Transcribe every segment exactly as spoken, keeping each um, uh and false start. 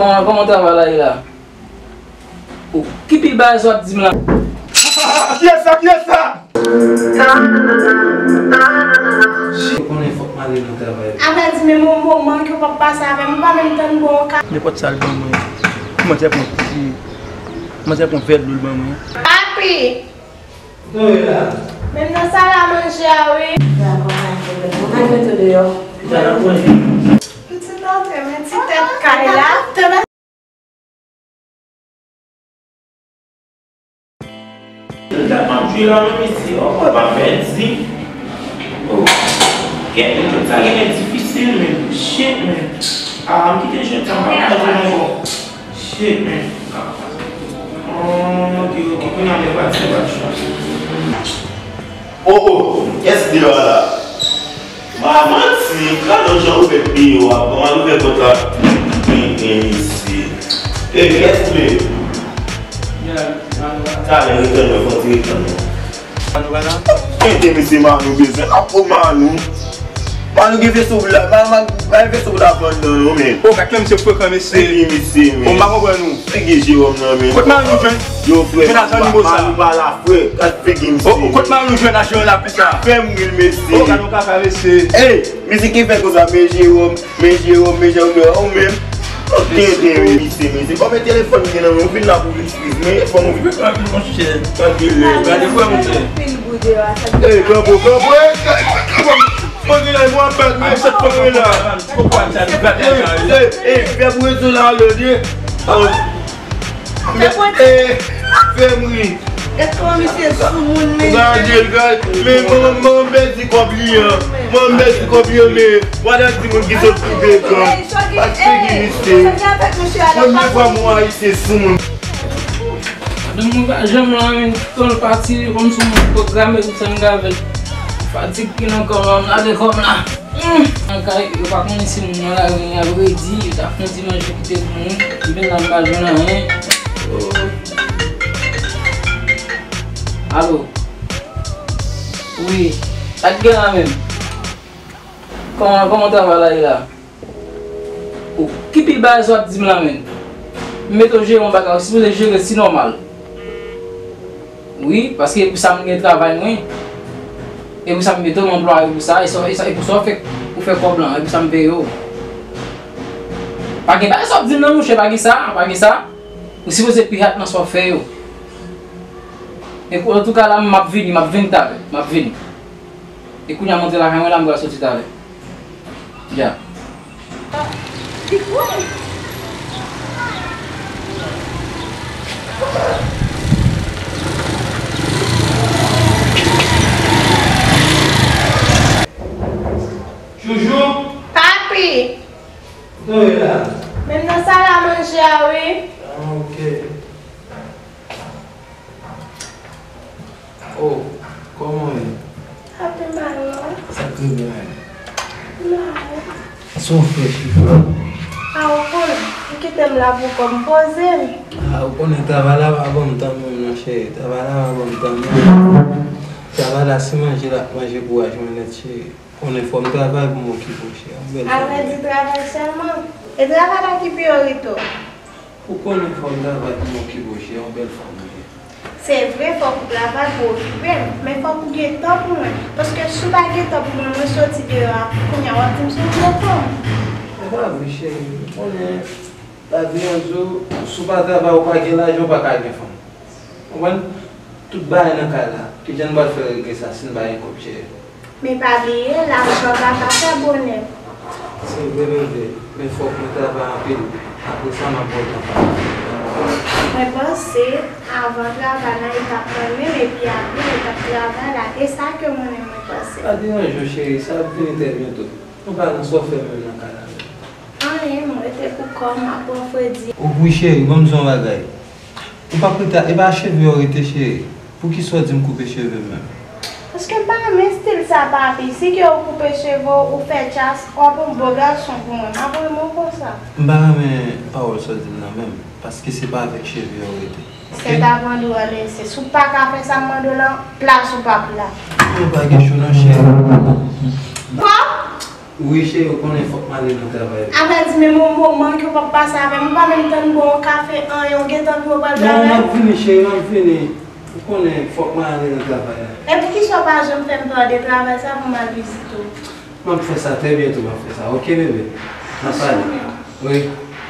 Kòman, kòman travay la ye la? Oh, ki pil bagay sa w ap di m la? Kiyès sa? Kiyès sa? Ou konnen fòk m ale nan travay. Avè di, men yon moman ke w p ap pase avè m, ou pa menm tann bon ka. Nenpòt sa l ban mwen. Kòman se pran ti, kòman se pran vè dlo l ban mwen. Papi! Sa w ye la? Men nan sal a manje a wi. Dakò, pa gen pwoblèm. Mwen al met ou deyò. Pitit antre, men ti tèt kay la. L t ap ap jwe la menm isi, oh, boy, pa pèdi. Oh. Kèt, tout sa genlè difisil, men shit, men. Ah, m kite jwèt sa, m pa ka jwe ankò. Shit, man. Oh, ok, ok, kounye a mwen pati, mwen pati. Oh, oh, kiyès ki deyò a la? Pa manti, gade yon jan ou fè peye w ap ban m al ouvè pòt la. Men, men, mesye. Ey, kiyès ki le? Talè, retann mwen, fò ti retann mwen. Manou pa la? Tenten mesye, Manou bezwen. Apo Manou. Manou gen veso pou la. Manou, Manou, Manou gen veso pou la vann nan non, men. O, gad kè misye frekan, mesye. Figi misye, men. O, m pa konprann ou. Figi Jewòm nan, men. Kot Manou jwenn? Yo, frè, jwenn ajan nimo sa. Manou pa la, frè. Gad figi misye. O, o, kot Manou jwenn ajan la konsa? Fè m ri, mesye. O, gad yon kaka, mesye. Ey, misye ki fè konsa, men Jewòm. Men Jewòm, men Jewòm, ou menm. Tenten, wi, mesye, mesye. Kòman telefòn gen nan men w, vin la pou vin eskiz mwen, fò m vin. Gade frè, monchè. Ey, kanpo, kanpo, ey, kanpo. Mwen gen la, mwen apèl, mwen chèf fò mwen la. Ey, ey, ey, fè pou rezo la, lè, ye. Ey, fè m ri. Gad kòman misye soumoun, men. Gade l, gade. Men manman, manman bèl di kòb li an. Manman bèl di kòb li an, men. Wada di moun ki sot koupe kan. Gad figi misye. Premye fwa m wè Ayisyen soumoun. Madanm mwen pa janm la, men. Tan l pati, li kòmsi moun pwograme tout sa m gade avè l. Fatig ki nan kò m la, m lage kò m la. Hmm. Nan kay, yo pa konnen si moun nan lari, y ap redi, yo ta fè yon ti manje kite pou mwen. M vin la, m pa jwenn anyen. Oh. Alo. Wi. Sa k gen la menm? Kòman, kòman travay la ye la? Oh, ki pil bagay sa w ap di m la menm? M mete w jere yon bagay, ou sipoze jere si nòmal. Wi, paske e pou sa m gen travay mwen. E pou sa m mete w, m anplwaye w pou sa, e sa, e sa, e pou sa w fè, ou fè kòb lan, e pou sa m peye w. Pa gen bagay sa w ap di m nan, monchè, pa gen sa, pa gen sa. Ou sipoze pi hat nan sa w fè yo. E pou, antouka la, m ap vini, m ap vini talè, m ap vini. E kounye a m antre lakay mwen la, m pral soti talè. Ya. Joujou? Papi! Kote w ye la? Men m nan sal a manje a, wi. Ah, ok. Oh, kòman w ye? Sa pi mal, non? Sa trè byen. Non. Sa w fè, cheri? A, ou konnen, ou kite m la pou kò m poze m. A, ou konnen travay la pa ban m tan menm non, cheri. Travay la pa ban m tan menm. Travay la, se manje l ap manje kouraj mwen nèt, cheri. Konnen fò m travay pou m okipe w, cheri. Yon bèl fanm. Avrèdi, travay sèlman. E travay la ki priyorite w? Ou konnen fò m travay pou m okipe w, cheri, yon bèl fanm ou ye. Se vre, fòk ou travay pou okipe m, men fòk ou gen tan pou mwen. Paske si w pa gen tan pou mwen, mwen soti deyò a, kounye a w ap di m si w vle fanm. Se pa vre, cheri. Ou konnen lavi yon jou, si w pa travay, ou pa gen lajan, ou pa ka gen fanm. Konprann? Tout bagay nan kay la, kijan n pral fè regle sa si n pa gen kòb, cheri? Men pa bliye, lajan pa ka fè bonè. Se vre, bebe, men fòk mwen travay anpil. Apre sa, m ap ba w tan pale. Mwen panse, avan travay nan etap mwen menm, epi apre etap travay la, e sa ke mwen menm mwen panse. Pa deranje w, cheri, sa ap vini trè byento. Nou pa nan sa w fè menm nan kay la menm. Anyen, m rete pou kò m, m ap pran fredi. O wi, cheri, ban m di w yon bagay. Ou p ap rete, e pa cheve w rete, cheri. Poukisa w di m koupe cheve m menm? Paske m pa renmen estil sa, papi. Si ke ou koupe cheve w, ou fè tchas, w ap yon bon gason pou mwen. M ap renmen w konsa. M pa renmen pawòl sa w di m nan menm, paske se pa avèk cheve w rete. Ok? Sèt aprann ou ale, se si w pa ka fè sa m mande w lan, plas ou p ap la. Ou pa gen cho non, cheri. Bon? Wi, cheri, ou konnen fòk m ale nan travay. Apre di, menm yon moman ke w p ap pase avè m, ou pa menm tann bwè yon kafe, anyen, ou gentan vin, ou pral travay? Non, m ap vini, cheri, m ap vini. Ou konnen fòk m ale nan travay la. E poukisa w pa janm fè m pale de travay sa pou m al vizite w? M ap fè sa trè byento, m ap fè sa. Oke, bebe? N ap pale. Wi.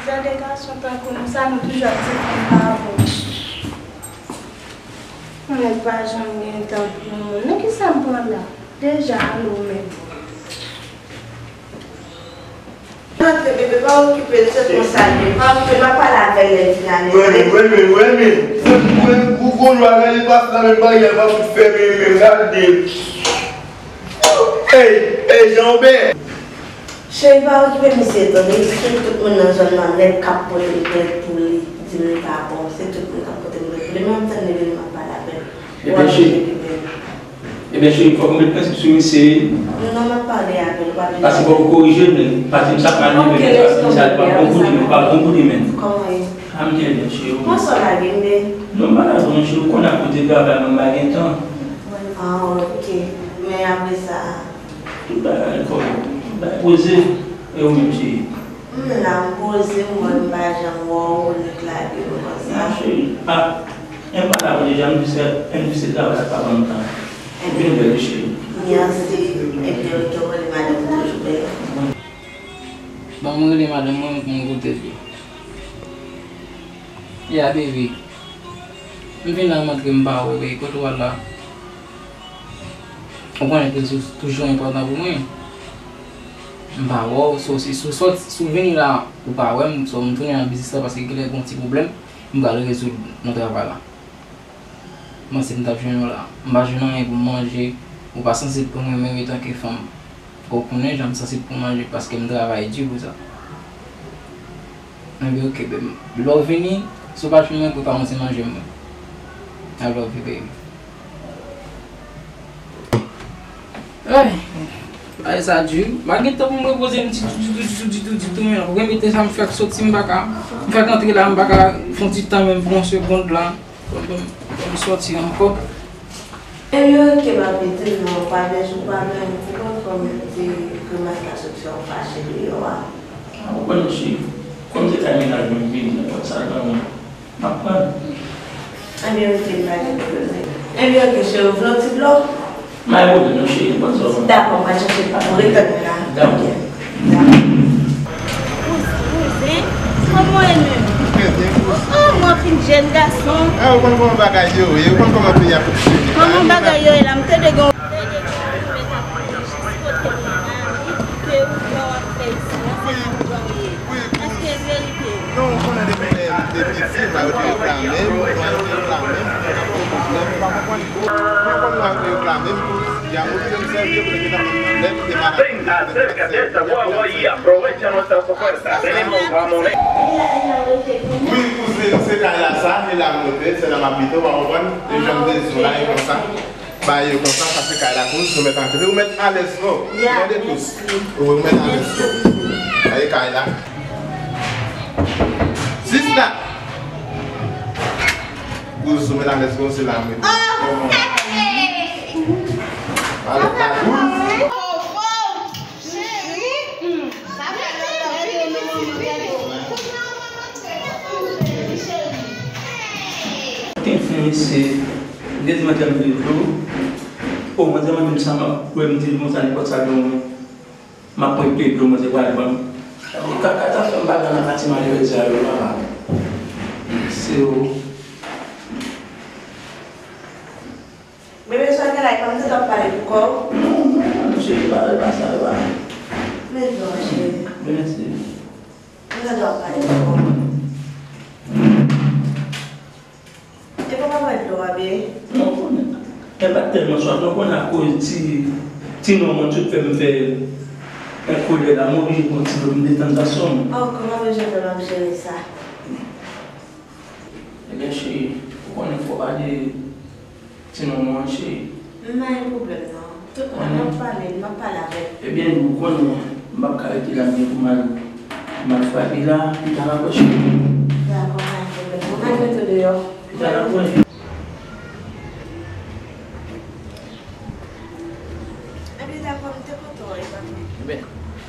Jan de gason tankou nou sa, nou toujou ap di fanm pa bon. Yon nèg pa janm gen tan pou yon moun. Nan kisa m pran la? Deja, alo menm. Rantre, bebe, pa okipe l, se konsa l ye. Pa okipe l, m ap pale avè l lè l vin ale. Wè men, wè men, wè men. Wè, wè, gwo, gwo lwa, gade l pa fè menm bagay, l pa fout fè menm, menm, gade. Ey, ey, Jean Robert. Cheri, pa okipe misye, tande. Se tout moun nan zòn nan nèt k ap pote m plent pou li, di m li pa bon. Se tout moun k ap pote m plent pou li. Men m ap tann li vini, m ap pale avè l. Ebyen, cheri. Ebyen, cheri, fòk ou met prensip sou misye wi. Non, m ap pale avè l, ou pa bezwen. Paske fòk ou korije l, men. Paske m sa pral leve, men sa, misye a li pa bon pou li, men, pa bon pou li, men. Kòman ye? A, m trè byen, cheri. Kòman sa w lage m, bebe? Non, m pa lage w non, cheri, ou konnen akoz de travay mwen, m pa gen tan. Ah, ok. Men apre sa? Tout bagay ankò, tout bagay poze. E ou menm, cheri? M la, m poze, m wè m pa janm wè w, ou nik lage m konsa. Non, cheri. Ah, m pa la pou deja, m di se, m di se travay la pa ban m tan. Ou vin bèl wi, cheri. Mèsi. Ebyen, ok, ou rele madanm ou toujou bèl. Bon, mwen rele madanm mwen pou mwen koute l. Ya, baby. M vin la, m antre, m pa wè w, e kote w al la? Ou konnen ke w toujou enpòtan pou mwen. M pa wè w, so, si, si, si, si w vini la, ou pa wè m, so, m tounen nan biznis la paske genlè gen yon ti pwoblèm, m pral rezoud nan travay la. Mwen, si m t ap jwenn ou la, m pa jwenn anyen pou m manje, ou pa sansib pou mwen menm etanke fanm. Fò w konnen jan m sansib pou manje paske m travay di pou sa. Ebyen, ok, baby. Lè w vini, si w pa jwenn mwen, prepare yon ti manje mwen. I love you, baby. Ay, bagay sa di wi. M pa gen tan pou m repoze m ditou, ditou, ditou, ditou, ditou, men ou remete sa m fèk soti, m pa ka. M fèk antre la, m pa ka fè yon ti tan menm pou yon segond la. Ban m, ban m sòti ankò. Ebyen, ok, m ap ede w, non, pa gen jou, pa gen jou, ou konn kòman ti grimas la sot fè w fache deyò a. Ah, ou konnen, cheri, kòm se kay mennaj mwen m vini, nenpòt sa l ban mwen, m ap pran l. Ebyen, ok, pa gen pwoblèm. Ebyen, ok, cheri, ou vle yon ti dlo? M pa gen pwoblèm non, cheri, nenpòt sa w vle. Dakò, m pral chèche l pou ou. Ret tann mwen la. Dakò. Dakò. Kouzen, kouzen, kòman w ye menm? Trè byen, kouzen. Oh, mwen fin jèn gason. Ah, ou konn kòman bagay yo ye, ou konn kòman peyi a fonksyone. Kòman bagay yo ye la? M tande gen yon, tande gen yon goumen k ap mande jis kote mwen ale, ke ou wè w ap fè isi la, se pa pou w ye. Èske e verite? Non, ou konnen depi lè m te piti, mwen yo te reklame m, mwen yo te reklame m, mwen pa konprann. Mwen konn mwen yo te reklame m pou Diablo, m sèvi yo pou te mete nan lè m te malad. Ven, acércate, esta guagua y aprovecha nuestras ofertas. Tenemos jamones. Wi, kouzen, se kay la sa, e la m rete, se la m abite, ou pa konprann? E jan m te di w la, e konsa. Ba yo konsa, sa se kay la, kouzen, ou mèt antre, ou mèt alèz, non? Ou tande, kouzen? Wi, ou mèt alèz, non? Sa e kay la. Sista! Kouzen, ou mèt alèz, non, se la m rete. Alèz la, kouzen. Cheri, hmm, sa fè lontan. Te fè se, m te di madanm m vle dlo. O, madanm mande m sa m ap bwè, m di l konsa, nenpòt sa l ban mwen. M ap pran de dlo, madanm pral ban m. Kaka ta fè m pa nan kati malerèz sa yo, papa. Se yo. Bebe, sa gen la, e pa m te t ap pale pou kò w? Non, non, non, cheri, pa, pa sa, pa. Men non, cheri. Mèsi. M te t ap pale pou kò w. E pa w pa bwè dlo a, bebe? Non, konnen. E pa tèlman swaf, non, konnen akoz ti, ti non mwen tout fè m fè en kolè la, m oblije pran ti dlo pou m detann gason m. Oh, kòman m jan fè m ap jere sa? Ebyen, cheri, ou konnen fò w pa de Ti non mwen an, cheri. M pa gen pwoblèm non. Tout mwen ap pale, m ap pale avè l. Ebyen, ou konnen, m p ap ka rete la, m gen pou m al, m al frape la, m ta rapwoche. Dakò, pa gen pwoblèm. Mwen al mete w deyò. M ta rapwoche. Ebyen, dakò, m te kontan wè w, papa. Ebyen,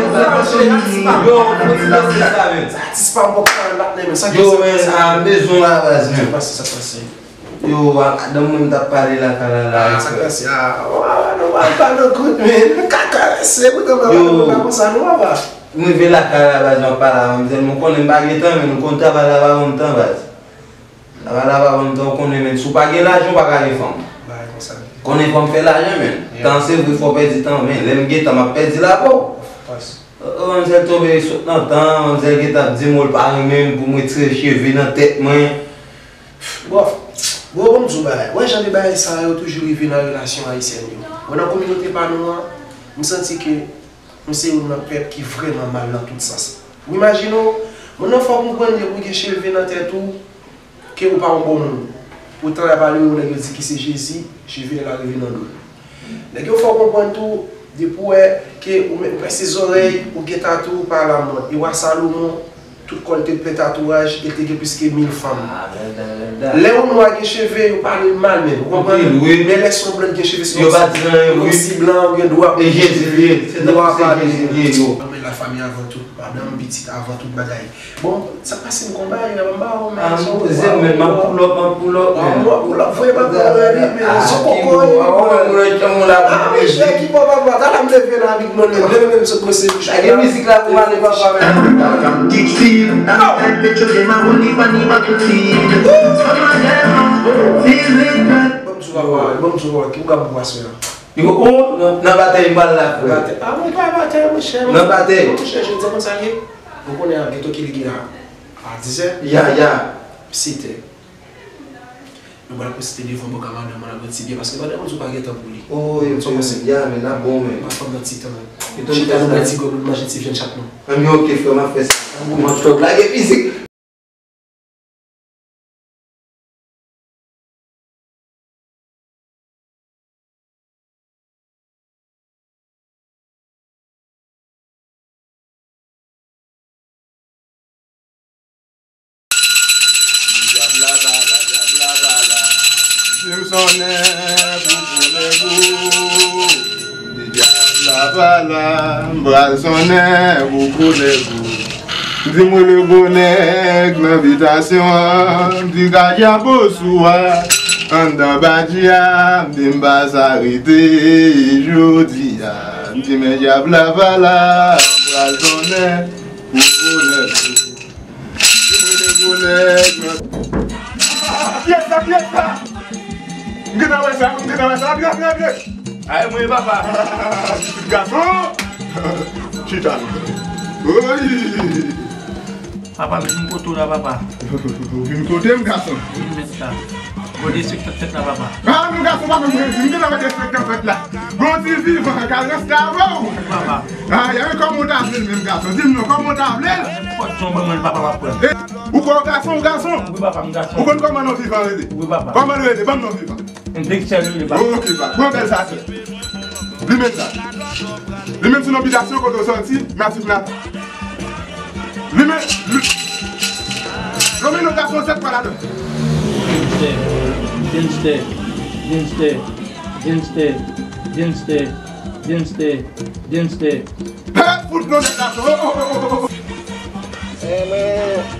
Yo, fò ti pase sa, men. Sa atis pa m pòp pa l ap men, men sa ki Yo, sa men, pase? A bezwen la baz, men. Sa pase, sa pase. Yo, a, a, dan moun t ap pale lakay la, la, Ah, sa pase, a, wa, wa, nou pa, pa nan kout, men. Kaka, se pou tan mwen Yo. pa konsa, nou, papa. M rive lakay la baz, mwen pale a manmzèl, mwen konnen m pa gen tan, men nou konn travay la pa ban m tan, baz. Travay la pa ban m tan, ou konnen, men. Si w pa gen lajan, ou pa ka gen fanm. Bagay konsa. Konnen fanm fè lajan, men. Yeah. Tan se vre, fò w pèdi tan, men. Lè m gen tan, m ap pèdi l avè w. Of course. Manmzèl tonbe sot nan tan, manmzèl gentan ap di m, o, l pa renmen m pou m retire cheve nan tèt mwen. Bòf, bro, ban m di w bagay. Wè, jan de bagay sa yo toujou rive nan relasyon ayisyèn yo. Mwen, nan kominote pa nou an, m santi ke nou se youn nan pèp ki vrèman mal nan tout sans. Ou imajine w, moun nan fè w konprann depi w gen cheve nan tèt ou, ke ou pa yon bon moun. Poutan, y ap ale yon nèg yo di ki se Jezi, cheve la rive nan do l. Nèg yo fè w konprann tou, depi w wè ke ou met, ou pèse zòrèy, ou gen tatou, ou pa alamòd. E wa Salomon, tout kò l te plen tatouaj, e l te gen plis ke mil fanm. Ah, bèl, bèl, bèl, bèl. Lè yon nwa gen cheve, yo pale l mal menm, ou konprann? Anpil, wi. Men lè se yon blan ki gen cheve, se Yo pa di anyen, wi. Kòmsi blan, ou gen dwa E Jezi l ye, se tankou se Jezi l ye, yo. Anmwey, lafanmi avan tout, madanm, pitit avan tout bagay. Bon, sa pase m konba, yo, m ba ou, men, Ah, se m poze, men, m ap pull up, m ap pull up, Ah, men. M ap pull up, voye pa pou wè li, men, Ah, se ki koko, bon, wi, ah, bon. Wè, mwen, mwen, mwen, la, Ah, mwen, men, jè ki bon, papa, ta la, m leve nan avik mwen, men, leve, men, m sot bwese bouch mwen. Lage mizik la pou m ale, papa, men. Bon, m di w, papa, bon, m di w, papa, ki ou ka pou aswè la? Yo, oh, nan, nan batèy, m pral la, frè. Batèy. Ah, mwen pa batèy, monchè, Nan batèy. Monchè, jodi a, konn sa l ye? Ou konnen a, bento ki li gen la? A dizè? Ya, ya. Setè. Nou pral pwofite devan bò ka madanm mwen, n ap bwè ti byè, paske madanm mwen di w pa gen tan pou li. Oh, yo, Sa w panse? Ya, men n ap bon, men. N ap pran ti tan. Yo tonn Chita, nou bwè ti gòl, nou manje ti vyann chat nou. Anben, ok, frè, m ap fè sa. Kòman tròk lage mizik? Sonnen pou kolèg ou. Di dyab la pa la, m pral sonnen pou kolèg ou. Di mwen le gwo nèg nan bitasyon an, di ka dyab oswa anndan badji a, m di m pa sa rete jodi a. M di men dyab la pa la, m pral sonnen pou kolèg ou. Pyès sa, pyès sa! M gentan wè sa, m gentan wè sa. Antre, antre, antre! Ay, mwen, papa! Pitit gason! Chita. Oy! Papa, m vin kote w la, papa. Ou vin kote m, gason? Wi, mèt la. Gwo destriktan fèt la, papa. Ah, non, gason, papa, m gentan wè destriktan fèt la. Gon ti vivan k al ranse avè w. Papa. Ah, ya, men kòman w ta vle l menm, gason? Di m non, kòman w ta vle l? Nenpòt jan w ban mwen l, papa, m ap pran. Eh, ou kwè w gason, ou gason? Wi, papa, m gason. Ou konn kòman non vivan rele? Wi, papa. Kòman l rele? Ban m non vivan. Endeksè l rele, papa. Ok, papa. Pran bèl sa, sè. Li menm sa. Li menm se non bitasyon kote w sòti, natif nata. Li menm, li, non, men non gason sèt pa ladan. Genstè, genstè, genstè, genstè, genstè, genstè, genstè. Hey, fout non nèg gason. Oh, oh, oh, oh, oh. Eh, men,